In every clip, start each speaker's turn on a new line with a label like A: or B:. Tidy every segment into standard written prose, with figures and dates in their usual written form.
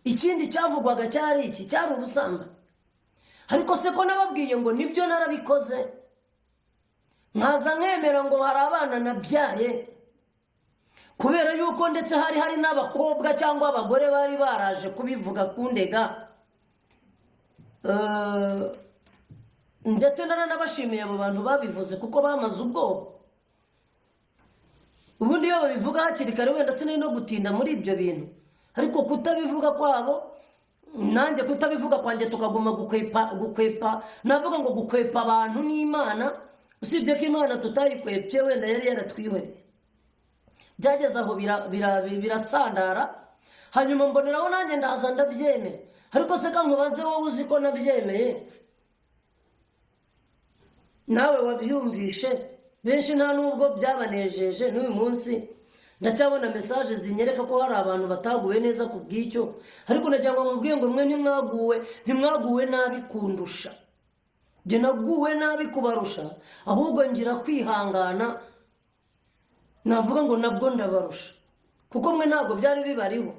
A: Ikindi cyavugwaga cyari iki? Cyari ubusambanyi. Ariko se ko nababwiye ngo nibyo narabikoze, nkaza nkemera ngo hari abana nabyaye, kubera yuko ndetse hari n'abakobwa cyangwa abagore bari baraje kubivuga kundega. Ndetse naranabashimiye abo bantu babivuze, kuko bamaze ubwoba. Ubundi iyo babivuga hakiri kare, wenda sinari no gutinda muri ibyo bintu, ariko kutabivuga kwabo, nanjye kutabivuga kwanjye, tukaguma gukwepa, gukwepa, navuga ngo gukwepa abantu n'Imana, usibye ko Imana tutayikwepye, wenda yari yaratwihoreye. Byageze aho birasandara, hanyuma mboneraho nanjye ndaza ndabyemera. Ariko se ka nkubaze, wowe uzi ko nabyemeye, nawe wabyumvishe, benshi nta nubwo byabanejeje. N'uyu munsi ndacyabona message zinyereka ko hari abantu bataguwe neza ku bw'icyo. Ariko nagira ngo mubwiye ngo mwe ntimwaguwe nabi kundusha. Njye naguwe nabi kubarusha, ahubwo ngira kwihangana, navuga ngo nabwo ndabarusha, kuko mwe ntabwo byari bibariho.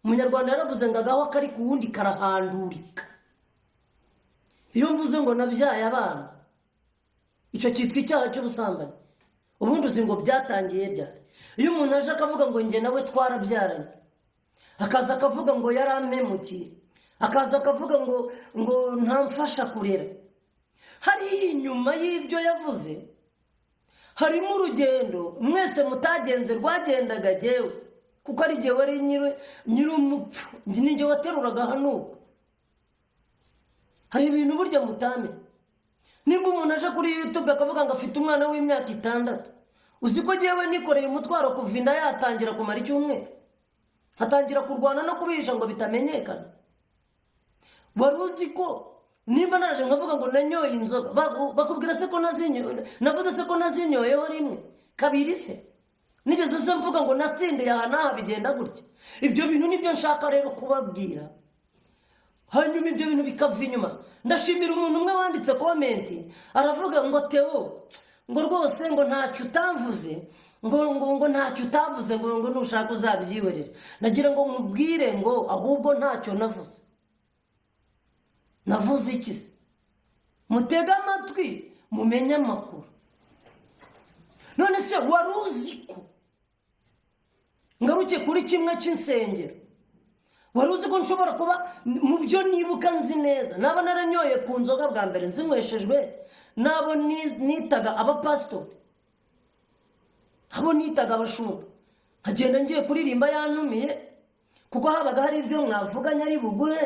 A: Umunyarwanda yaravuze ngo agaho kari ku wundi karahandurika. Iyo mvuze ngo nabyaye abana, icyo cyitwa icyaha cy'ubusambanyi. Ubundi uzi ngo byatangiye ryari? Iyo umuntu aje akavuga ngo njye nawe twarabyaranye, akaza akavuga ngo yarampemukiye, akaza akavuga ngo ntamfasha kurera, hariya inyuma y'ibyo yavuze harimo urugendo mwese mutagenze, rwagendaga jyewe, kuko ari jye wari nyir'umupfu, ninjye wateruraga hanuka. Hari ibintu burya mutamenye. Nimba umuntu aje kuri YouTube akavuga ngo afite umwana w'imyaka 6, uzi ko jyewe nikoreye umutwaro kuva inda yatangira kumara icyumweru, atangira kurwana no kubihisha ngo bitamenyekana? Wari uzi ko nimba naje nkavuga ngo nanyoye inzoga, bakubwira se ko nazinyoye? Navuze se ko nazinyoyeho rimwe, kabiri se? Nigeze se mvuga ngo nasindiye aha n'aha bigenda gutya? Ibyo bintu nibyo nshaka rero kubabwira, hanyuma ibyo bintu bikava inyuma. Ndashimira umuntu umwe wanditse comment, aravuga ngo: "Theo, ngo rwose ngo ntacyo utavuze, ngo ntacyo utavuze, ngo nushaka uzabyihorere." Nagira ngo nkubwire ngo ahubwo ntacyo navuze. Navuze iki se? Mutege amatwi mumenye amakuru. None se wari uzi ko, ngaruke kuri kimwe cy'insengero, wari uzi ko nshobora kuba mu byo nibuka nzi neza naba naranyoye ku nzoga bwa mbere nzinyweshejwe n'abo nitaga abapasitori, abo nitaga abashumba, nkagenda ngiye kuririmba yantumiye, kuko habaga hari ibyo mwavuganye ari buguhe?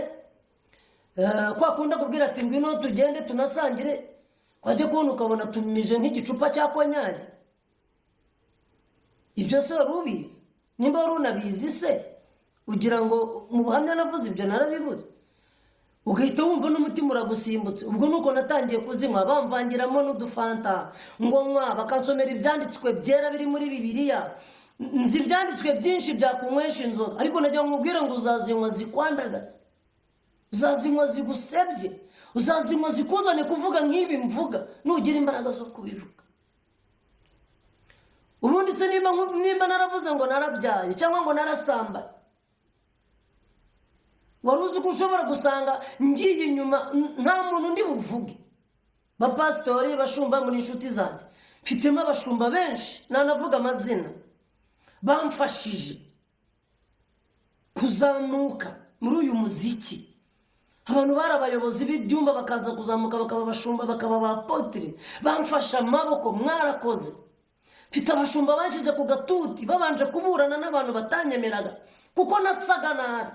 A: Kwa kundi akubwira ati: "Ngwino tugende tunasangire," wajya kubona ukabona tumije nk'igicupa cya konyagi. Ibyo se wari ubizi? Nimba wari unabizi se, ugira ngo mu buhamya navuze ibyo narabivuze? Ugahita wumva n'umutima uragusimbutse. Ubwo nuko natangiye kuzinywa, bamvangiramo n'udufanta ngo nywa, bakansomera ibyanditswe byera biri muri Bibiliya. Nzi ibyanditswe byinshi byakunywesha inzoga, ariko nagira ngo nkubwire ngo uzazinywa zikwandagaze, uzazinywa zigusebye, uzazinywa zikuzane kuvuga nk'ibi mvuga, nugira imbaraga zo kubivuga. Ubundi se nimba naravuze ngo narabyaye cyangwa ngo narasambaye, wari uzi ko ushobora gusanga ngiye inyuma nta muntu undi buvuge? Bapasitori, bashumba, muri inshuti zanjye, mfitemo abashumba benshi nanavuga amazina bamfashije kuzamuka muri uyu muziki. Abantu bari abayobozi b'ibyumba bakaza kuzamuka bakaba abashumba, bakaba abapotire, bamfashe amaboko, mwarakoze. Mfite abashumba banshyize ku gatuti babanje kuburana n'abantu batanyemeraga, kuko nasaga nabi,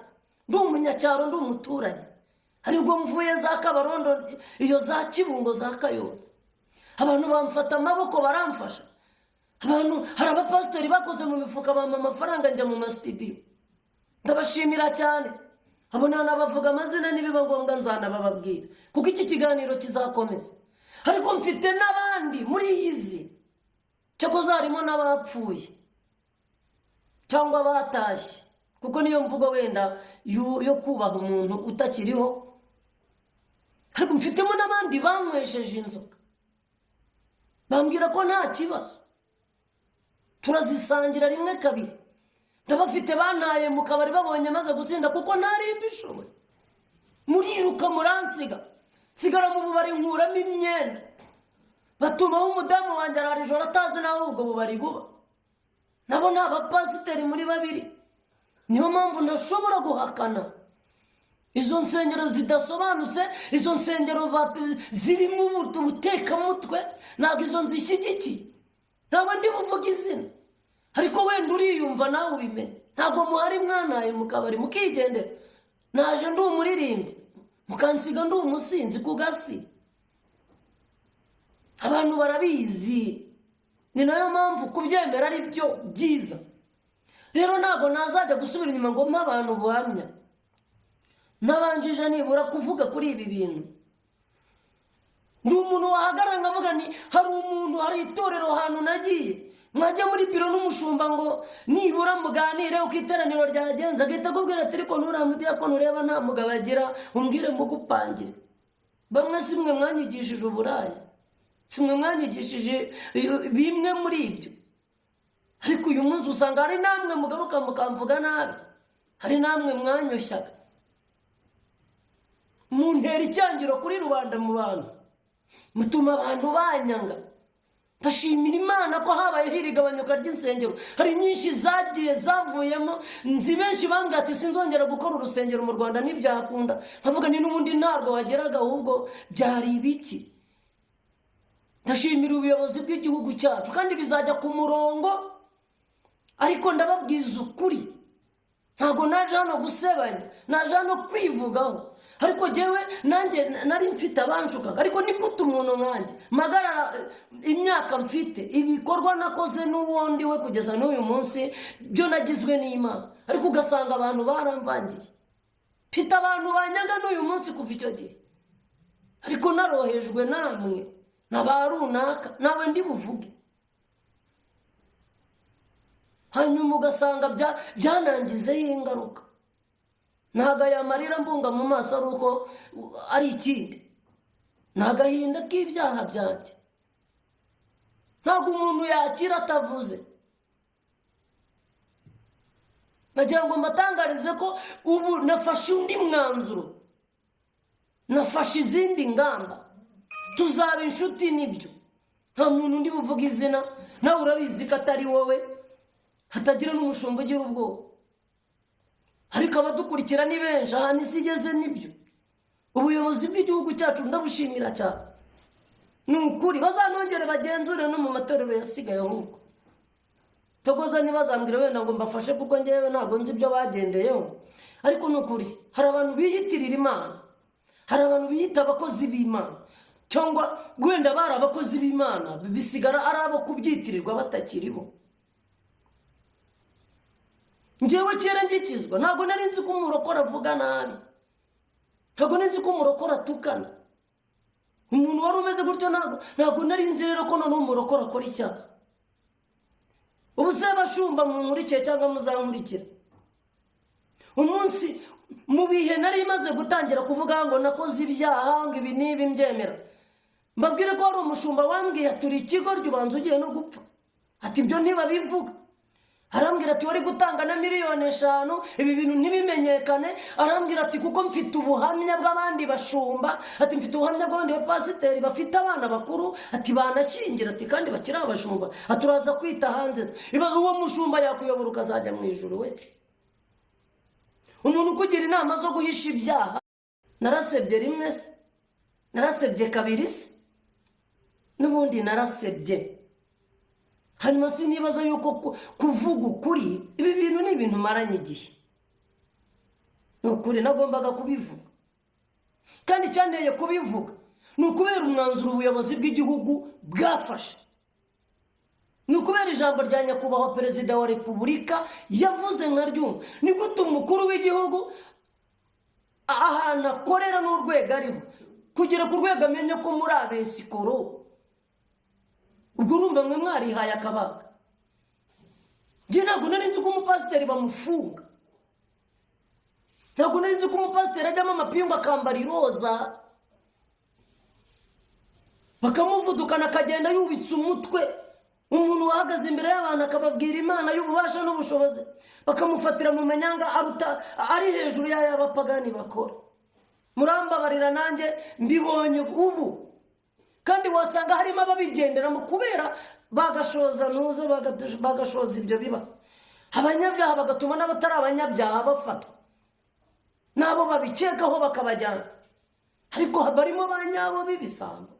A: ndi umunyacyaro, ndi umuturage, aribwo mvuye za Kabarondo, iyo za Kibungo, za Kayonza. Abantu bamfata amaboko baramfasha. Abantu, hari abapasitori bakoze mu mifuka bampa amafaranga njya mu masitidiyo, ndabashimira cyane. Abo nanabavuga amazina, nibiba ngombwa nzanabababwira, kuko iki kiganiro kizakomeza. Ariko mfite n'abandi muri izi, cyakoze harimo n'abapfuye cyangwa batashye, kuko niyo mvugo wenda yo kubaha umuntu utakiriho. Ariko mfitemo n'abandi banywesheje inzoga, bambwira ko nta kibazo, turazisangira rimwe, kabiri. Ndabafite bantaye mu kabari babonye maze gusinda kuko ntari mbishoboye. Muriruka muransiga, nsigara mu bubari, nkuramo imyenda, batumaho umudamu wanjye, arara ijoro atazi n'aho ubwo bubari buba. Nabo ni abapasiteri muri babiri. Niyo mpamvu ntashobora guhakana izo nsengero zidasobanutse, izo nsengero zirimo ubutekamutwe. Ntabwo izo nzishyigikiye, ntabwo ndi buvuge izina, ariko wenda uriyumva nawe ubimenye. Ntabwo muhari mwanaye mu kabari mukigendera. Naje ndi umuririmbyi, mukansiga ndi umusinzi ku gasi. Abantu barabizi, ni nayo mpamvu kubyemera ari byo byiza. Rero ntabwo nazajya gusubira inyuma ngo mpe abantu ubuhamya nabanjije nibura kuvuga kuri ibi bintu. Ndi umuntu wahagarara nkavuga ni hari umuntu, hari itorero ahantu nagiye, mwajya muri biro n'umushumba ngo nibura muganire uko iteraniro ryagenze, agahita akubwira ati: "Ariko nturamudiyakoni ureba nta mugabo agira, umbwire mugupangire." Bamwe si mwe mwanyigishije uburaya, si mwe mwanyigishije bimwe muri ibyo, ariko uyu munsi usanga hari namwe mugaruka mukamvuga nabi, hari namwe mwanyoshyaga, muntera icyangiro kuri rubanda mu bantu, mutuma abantu banyanga. Ndashimira Imana ko habayeho irigabanyuka ry'insengero. Hari nyinshi zagiye zavuyemo. Nzi benshi bambwira ati: "Sinzongera gukora urusengero mu Rwanda, ntibyakunda." Nkavuga ni n'ubundi ntabwo wageraga, ahubwo byari ibiki? Ndashimira ubuyobozi bw'igihugu cyacu, kandi bizajya ku murongo. Ariko ndababwiza ukuri, ntabwo naje hano gusebanya, naje hano kwivugaho. Ariko jyewe nanjye nari mfite abanshukaga. Ariko ni gute umuntu nkanjye magarara, imyaka mfite, ibikorwa nakoze n'uwundi we kugeza n'uyu munsi, byo nagizwe n'Imana, ariko ugasanga abantu baramvangiye? Mfite abantu banyaga n'uyu munsi kuva icyo gihe, ariko narohejwe namwe na ba runaka nawe ndi buvuge. Hanyuma ugasanga byanangizeho ingaruka. Ntabwo aya marira mbunga mu maso ari uko ari ikindi, ni agahinda k'ibyaha byanjye. Ntabwo umuntu yakira atavuze. Nagira ngo mbatangarize ko ubu nafashe undi mwanzuro, nafashe izindi ngamba. Tuzaba inshuti nibyo, nta muntu undi buvuga izina, nawe urabizi ko atari wowe, hatagira n'umushumba ugira ubwoba. Ariko abadukurikira ni benshi ahantu isi igeze nibyo. Ubuyobozi bw'igihugu cyacu ndabushimira cyane, ni ukuri. Bazanongere bagenzure no mu matorero yasigaye ahubwo. Togoza ntibazambwire wenda ngo mbafashe, kuko ngewe ntabwo nzi ibyo bagendeyeho. Ariko ni ukuri, hari abantu biyitirira Imana, hari abantu biyita abakozi b'Imana, cyangwa wenda bari abakozi b'Imana bisigara ari abo kubyitirirwa batakiriho. Ngewe kera ngikizwa ntabwo nari nzi ko umurokore avuga nabi, ntabwo nari nzi ko umurokore atukana. Umuntu wari umeze gutyo ntabwo nari nzi rero ko noneho umurokore akora icyaha. Ubu se bashumba munkurikiye cyangwa muzankurikira, umunsi mu bihe nari maze gutangira kuvuga ngo nakoze ibyaha, ngo ibi n'ibi mbyemera, mbabwire ko hari umushumba wambwiye ati: "Uri ikigoryi, ubanza ugiye no gupfa." Ati: "Ibyo ntibabivuga." Arambwira ati: "Wari gutanga na miliyoni 5 ibi bintu ntibimenyekane." Arambwira ati: "Kuko mfite ubuhamya bw'abandi bashumba," ati: "mfite ubuhamya bw'abandi bapasiteri bafite abana bakuru," ati: "banashyingira," ati: "kandi bakiri abashumba." Ati: "Uraza kwita hanze se?" Ibaze uwo mushumba yakuyobora ukazajya mu ijuru we, umuntu ukugira inama zo guhisha ibyaha. Narasebye rimwe se, narasebye kabiri se, n'ubundi narasebye. Hanyuma sinibaza yuko kuvuga ukuri, ibi bintu ni ibintu maranye igihe. Ni ukuri nagombaga kubivuga, kandi icyanteye kubivuga ni ukubera umwanzuro ubuyobozi bw'igihugu bwafashe, ni ukubera ijambo rya Nyakubahwa Perezida wa Repubulika yavuze nkaryumva. Ni gute umukuru w'igihugu, ahantu akorera n'urwego ariho, kugera ku rwego amenye ko muri abesikoro? Ubwo urumva mwe mwarihaye akabaga. Njye ntabwo nari nzi ko umupasiteri bamufunga, ntabwo nari nzi ko umupasiteri ajyamo amapingu, akambara iroza, bakamuvudukana akagenda yubitse umutwe. Umuntu wahagaze imbere y'abantu akababwira Imana y'ububasha n'ubushobozi, bakamufatira mu manyanga aruta ari hejuru y'ay'abapagani bakora. Murambabarira, nanjye mbibonye ubu. Kandi wasanga harimo ababigenderamo kubera bagashoza ntuze, bagashoza ibyo biba abanyabyaha, bagatuma n'abatari abanyabyaha bafatwa n'abo babikekaho bakabajyana. Ariko barimo ba nyabo b'ibisambo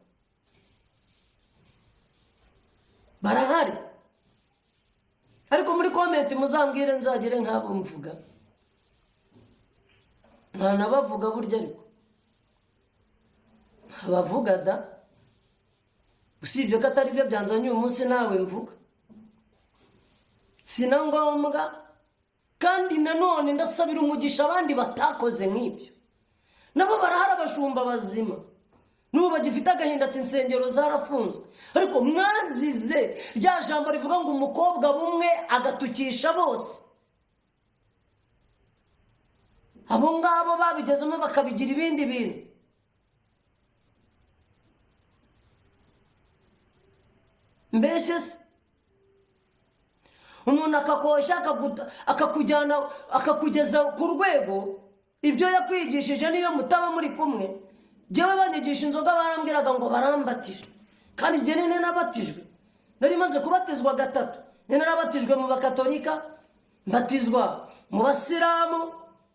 A: barahari. Ariko muri comment muzambwire, nzagire nk'abo mvuga. Ntanabavuga burya, ariko abavuga da, usibye ko atari byo byanzanye uyu munsi, nawe mvuga si na ngombwa. Kandi nanone ndasabira umugisha abandi batakoze nk'ibyo, nabo barahari, abashumba bazima n'ubu bagifite agahinda ati insengero zarafunzwe. Ariko mwazize rya jambo rivuga ngo umukobwa bumwe agatukisha bose. Abo ngabo babigezemo bakabigira ibindi bintu. Mbese se umuntu akakoshya, akakujyana, akakugeza ku rwego ibyo yakwigishije niyo mutaba muri kumwe. Njyewe banyigisha inzoga barambwiraga ngo barambatije, kandi njye nene nabatijwe, nari maze kubatizwa gatatu. Nari narabatijwe mu Bakatolika, mbatizwa mu Basilamu,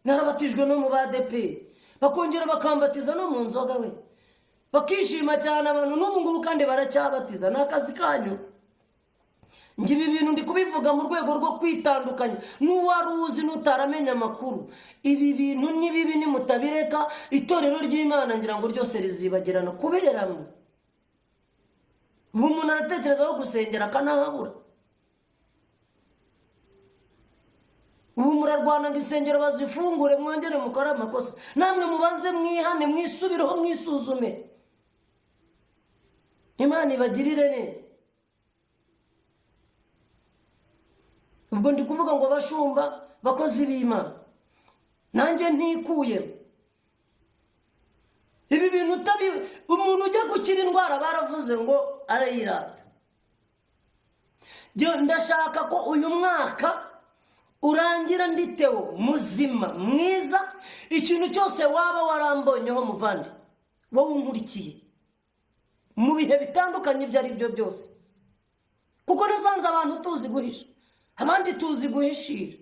A: narabatijwe no mu Badeperi, bakongera bakambatiza no mu nzoga we, bakishima cyane abantu. N'ubu ngubu kandi baracyabatiza, ni akazi kanyu. Njye ibi bintu ndi kubivuga mu rwego rwo kwitandukanya n'uwari uzi n'utaramenya amakuru. Ibi bintu ni bibi, nimutabireka itorero ry'Imana ngira ngo ryose rizibagirana kuberamo. Ubu umuntu aratekereza aho gusengera akanahabura. Ubu murarwana ngo insengero bazifungure, mwongere mukore amakosa. Namwe mubanze mwihane, mwisubireho, mwisuzume. Imana ibagirire neza. Ubwo ndi kuvuga ngo bashumba, bakozi b'Imana, nanjye ntikuye ibi bintu utabi. Umuntu ujya gukira indwara baravuze ngo arayirata. Ndashaka ko uyu mwaka urangira nditewo muzima mwiza. Ikintu cyose waba warambonyeho, muvandi wowe unkurikiye mu bihe bitandukanye ibyo ari byo byose, kuko nasanze abantu tuzi guhisha, abandi tuzi guhishira,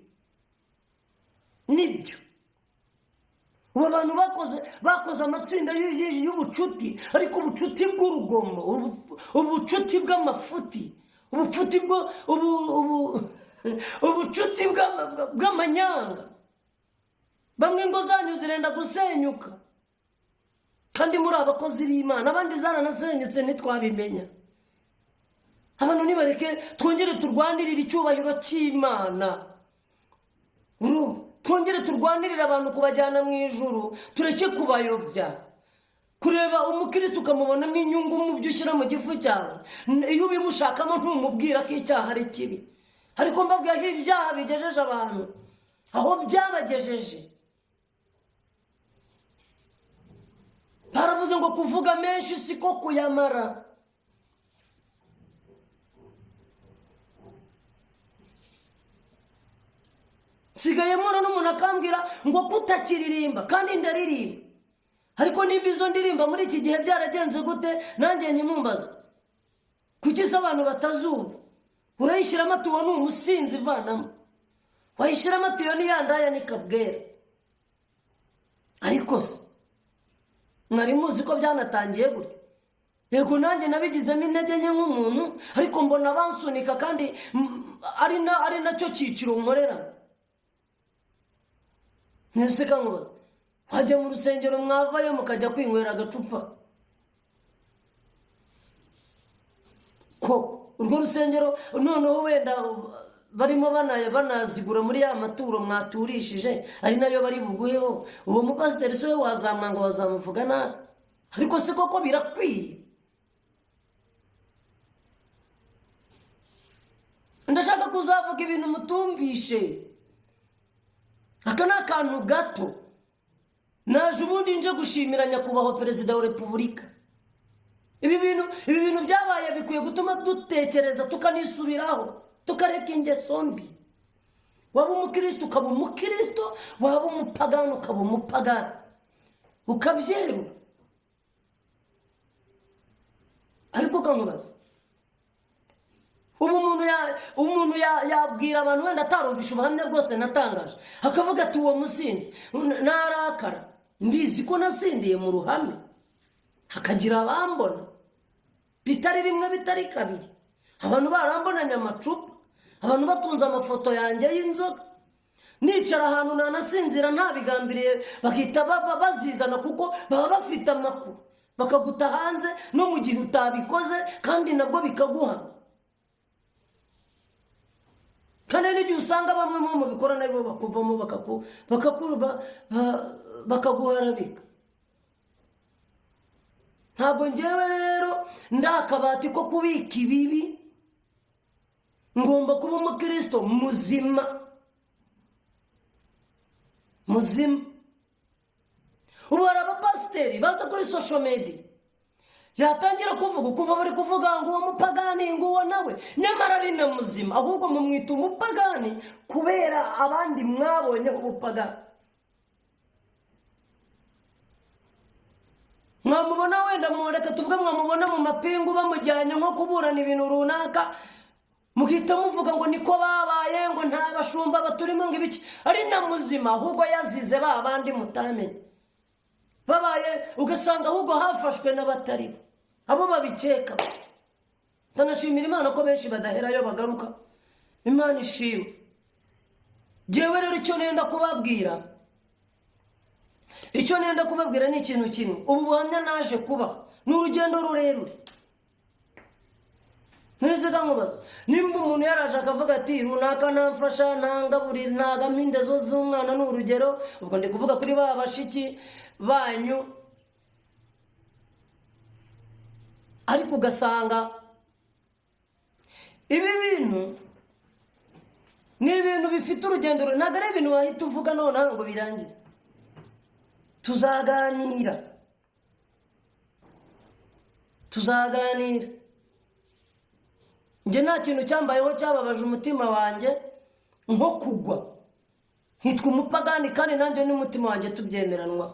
A: nibyo. Ubu abantu bakoze amatsinda y'ubucuti, ariko ubucuti bw'urugomo, ubucuti bw'amafuti, ubucuti bwo ubu ubu ubucuti bw'amanyanga. Bamwe ingo zanyu zirenda gusenyuka kandi muri abakozi b'Imana, abandi zaranasenyutse ntitwabimenya. Abantu nibareke twongere turwanirire icyubahiro cy'Imana, twongere turwanirire abantu kubajyana mu ijuru, tureke kubayobya. Kureba umukirisitu ukamubonamo inyungu mu byo ushyira mu gifu cyawe, iyo ubimushakamo ntumubwira ko icyaha ari kibi. Ariko mbabwira ko ibyaha bigejeje abantu aho byabagejeje. Baravuze ngo kuvuga menshi siko kuyamara. Nsigaye mbona n'umuntu akambwira ngo kutakiririmba, kandi ndaririmba. Ariko nimba izo ndirimba muri iki gihe byaragenze gute, nanjye ntimumbaze. Kuki se abantu batazumva? Urayishyiramo ati uwo ni umusinzi, ivanamo. Wayishyiramo ati iyo ni ya ndaya, ni kabwera. Ariko se mwari muzi ko byanatangiye gutya? Yego, nanjye nabigizemo intege nke nk'umuntu, ariko mbona bansunika, kandi ari nacyo cyiciro nkorera. Ntese nkubaza, wajya mu rusengero mwavayo mukajya kwinywera agacupa? Ko urwo rusengero noneho wenda barimo banazigura muri ya maturo mwaturishije, ari nayo bari buguheho, uwo mupasiteri se we wazamwanga, wazamuvuga nabi? Ariko se koko birakwiye? Ndashaka kuzavuga ibintu mutumvishe. Aka ni akantu gato. Naje ubundi nje gushimira nyakubahwa Perezida wa Repubulika. Ibi bintu byabaye bikwiye gutuma dutekereza, tukanisubiraho, tukareka ingeso mbi. Waba umukristo ukaba umukristo, waba umupagani ukaba umupagani, ukabyerura. Ariko ukamubaza ubu umuntu yabwira abantu wenda atarumvisha ubuhamya bwose natangaje, akavuga ati: "Uwo musinzi narakara." Mbizi ko nasindiye mu ruhame, hakagira abambona, bitari rimwe, bitari kabiri, abantu barambonanye amacupa, abantu batunze amafoto yanjye y'inzoga, nicara ahantu nanasinzira ntabigambiriye, bahita bazizana kuko baba bafite amakuru, bakaguta hanze no mu gihe utabikoze, kandi nabwo bikaguha. Kandi n'igihe usanga bamwe mu bikora nabo bakuvamo, bakaguharabika. Ntabwo ngewe rero ndi akabati ko kubika ibibi. Ngomba kuba umukristo muzima muzima. Ubu hari abapasiteri baza kuri social media, yatangira kuvuga ukumva bari kuvuga ngo uwo mupagani, ngo uwo nawe, nyamara ari na muzima. Ahubwo mumwita umupagani kubera abandi mwabonye ubupagani. Mwamubona wenda, mureka tuvuge, mwamubona mu mapingu bamujyanye nko kuburana ibintu runaka, muhita muvuga ngo niko babaye, ngo nta bashumba baturimo, ngo ibiki. Ari na muzima, ahubwo yazize ba bandi mutamenye babaye, ugasanga ahubwo hafashwe n'abatari bo, abo babikeka. Ndanashimira Imana ko benshi badaherayo bagaruka. Imana ishimwe. Njyewe rero icyo nenda kubabwira ni ikintu kimwe. Ubu buhamya naje kuba ni urugendo rurerure. Ntuzi, nkubaza, nimba umuntu yaraje akavuga ati: "Runaka ntamfasha, ntangaburira, ntagamo indezo z'umwana," ni urugero, ubwo ndi kuvuga kuri ba bashiki banyu, ariko ugasanga ibi bintu ni ibintu bifite urugendo, ntabwo ari ibintu wahita uvuga nonaha ngo birangire. Tuzaganira, tuzaganira. Njye nta kintu cyambayeho cyababaje umutima wanjye nko kugwa nkitwa umupagani, kandi nanjye n'umutima wanjye tubyemeranwa.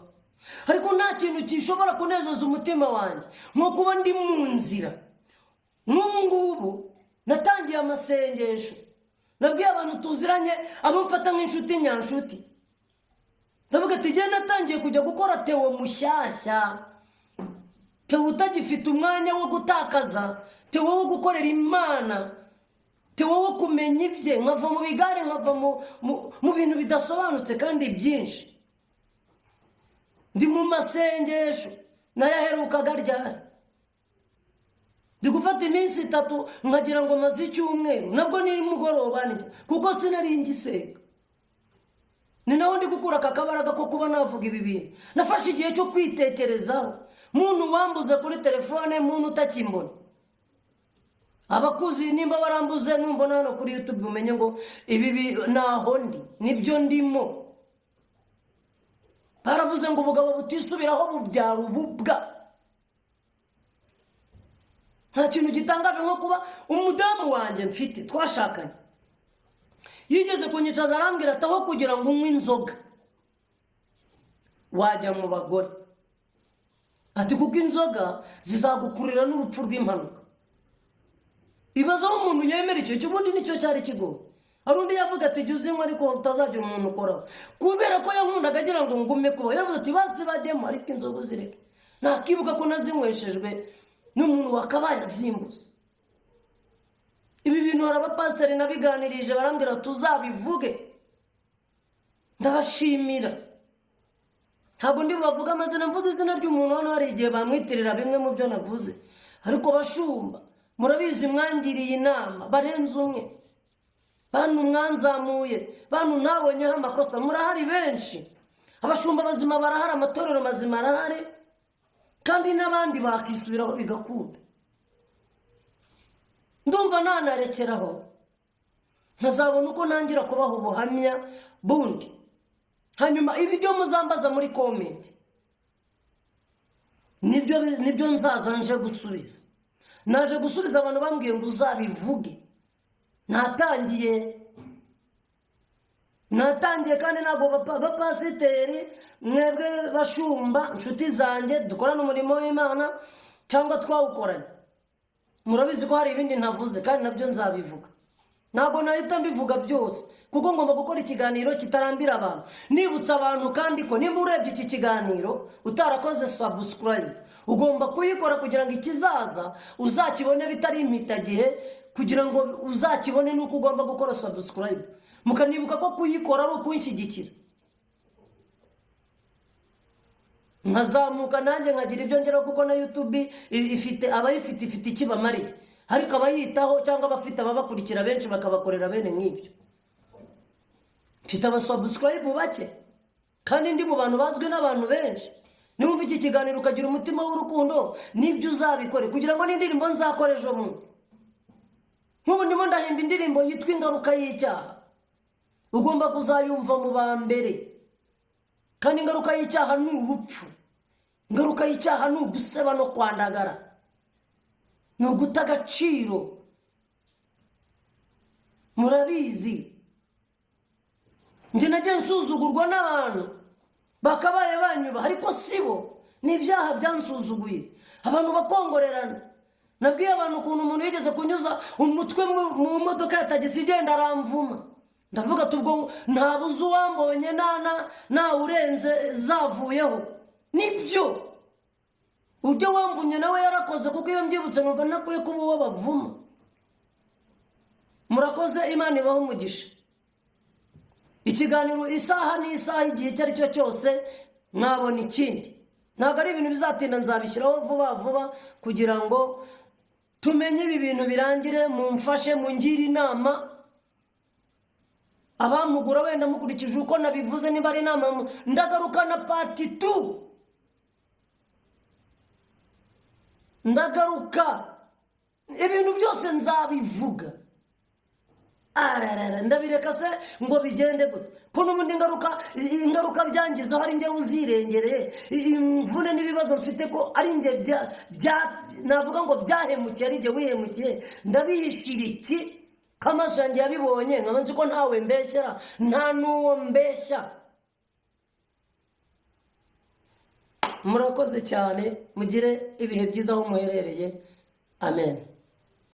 A: Ariko nta kintu gishobora kunezeza umutima wanjye nko kuba ndi mu nzira. Nk'ubu ngubu natangiye amasengesho, nabwiye abantu tuziranye, abo mfata nk'inshuti nyanshuti, ndavuga ati: "Njye natangiye kujya gukora Tewo mushyashya, Tewo utagifite umwanya wo gutakaza, Tewo wo gukorera Imana, Tewo wo kumenya ibye, nkava mu bigare, nkava mu bintu bidasobanutse kandi byinshi. Ndi mu masengesho." Nayaherukaga ryari? Ndi gufata iminsi 3 nkagira ngo maze icyumweru, nabwo ni nimugoroba njya kuko sinari ngisenga. Ni naho ndi gukura aka kabaraga ko kuba navuga ibi bintu. Nafashe igihe cyo kwitekerezaho. Muntu wambuze kuri telefone, muntu utakimbona, abakuzi, nimba warambuze, numbona hano kuri YouTube umenye ngo ibi naho ndi, nibyo ndimo. Baravuze ngo ubugabo butisubiraho bubyara ububwa. Nta kintu gitangaje nko kuba umudamu wanjye mfite twashakanye yigeze kunyicaza arambwira ati: "Aho kugira ngo unywe inzoga wajya mu bagore," ati, "kuko inzoga zizagukurira n'urupfu rw'impanuka." Ibaze aho umuntu yemera icyo cyo, ubundi nicyo cyari kigoye. Hari undi yavuga ati: "Jya uzinywa ariko utazagira umuntu ukoraho." Kubera ko yankundaga agira ngo ngume kubaho, yavuze ati: "Basi bajyemo ariko inzoga uzireke." Nakibuka ko nazinyweshejwe n'umuntu wakabaye azimbuza. Ibi bintu hari abapasiteri nabiganirije, barambwira tuzabivuge. Ndabashimira. Ntabwo ndi bubavuge amazina. Mvuze izina ry'umuntu hano, hari igihe bamwitirira bimwe mu byo navuze. Ariko bashumba, murabizi, mwangiriye inama barenze umwe, bantu mwanzamuye, bantu ntabonyeho amakosa, murahari benshi. Abashumba bazima barahari, amatorero mazima arahari, kandi n'abandi bakisubiraho bigakunda. Ndumva nanarekeraho, nkazabona uko ntangira kubaha ubuhamya bundi. Hanyuma ibi byo muzambaza muri comment. Nibyo nzaza nje gusubiza. Naje gusubiza abantu bambwiye ngo uzabivuge. Natangiye, natangiye, kandi ntabwo bapasiteri, mwebwe bashumba, inshuti zanjye dukorana umurimo w'Imana cyangwa twawukoranye, murabizi ko hari ibindi ntavuze kandi nabyo nzabivuga. Ntabwo nahita mbivuga byose kuko ngomba gukora ikiganiro kitarambira abantu. Nibutsa abantu kandi ko nimba urebye iki kiganiro utarakoze subscribe, ugomba kuyikora kugira ngo ikizaza uzakibone bitari impitagihe. Kugira ngo uzakibone nuko ugomba gukora subscribe, mukanibuka ko kuyikora ari ukunshyigikira, nkazamuka nanjye nkagira ibyo ngeraho, kuko na YouTube ifite abayifite, ifite icyo ibamariye, ariko abayitaho cyangwa abafite ababakurikira benshi bakabakorera bene nk'ibyo. Mfite aba subscribe bake kandi ndi mu bantu bazwi n'abantu benshi. Niwumva iki kiganiro ukagira umutima w'urukundo, nibyo uzabikore kugira ngo n'indirimbo nzakora ejo bundi. Nk'ubu ndimo ndahimba indirimbo yitwa "Ingaruka y'Icyaha", ugomba kuzayumva mu ba mbere. Kandi ingaruka y'icyaha ni ubupfu, ingaruka y'icyaha ni uguseba no kwandagara, ni uguta agaciro. Murabizi, njye nagiye nsuzugurwa n'abantu bakabaye banyubaha, ariko si bo, ni ibyaha byansuzuguye, abantu bakongorerana. Nabwiye abantu ukuntu umuntu yigeze kunyuza umutwe mu modoka ya tagisi igenda, aramvuma. Ndavuga ati: "Ubwo ntabuze uwambonye nawurenze zavuyeho." Nibyo, ubyo wamvumye nawe yarakoze, kuko iyo mbyibutse numva ntakwiye kuba uwo bavuma. Murakoze, Imana ibaho umugisha. Ikiganiro isaha n'isaha, igihe icyo ari cyo cyose mwabona ikindi. Ntabwo ari ibintu bizatinda, nzabishyiraho vuba vuba kugira ngo tumenye ibi bintu birangire. Mumfashe, mungire inama. Abamugura wenda mukurikije uko nabivuze, niba ari inama, ndagaruka na part 2, ndagaruka, ibintu byose nzabivuga. Ararara, ndabireka se ngo bigende gute, ko n'ubundi ingaruka byangizeho ari njyewe uzirengereye? Imvune n'ibibazo mfite ko ari njye navuga ngo byahemukiye, ari njye wihemukiye, ndabihishira iki ko amaso yanjye yabibonye, nkaba nzi ko ntawe mbeshyera, nta n'uwo mbeshya? Murakoze cyane, mugire ibihe byiza aho muherereye. Amen.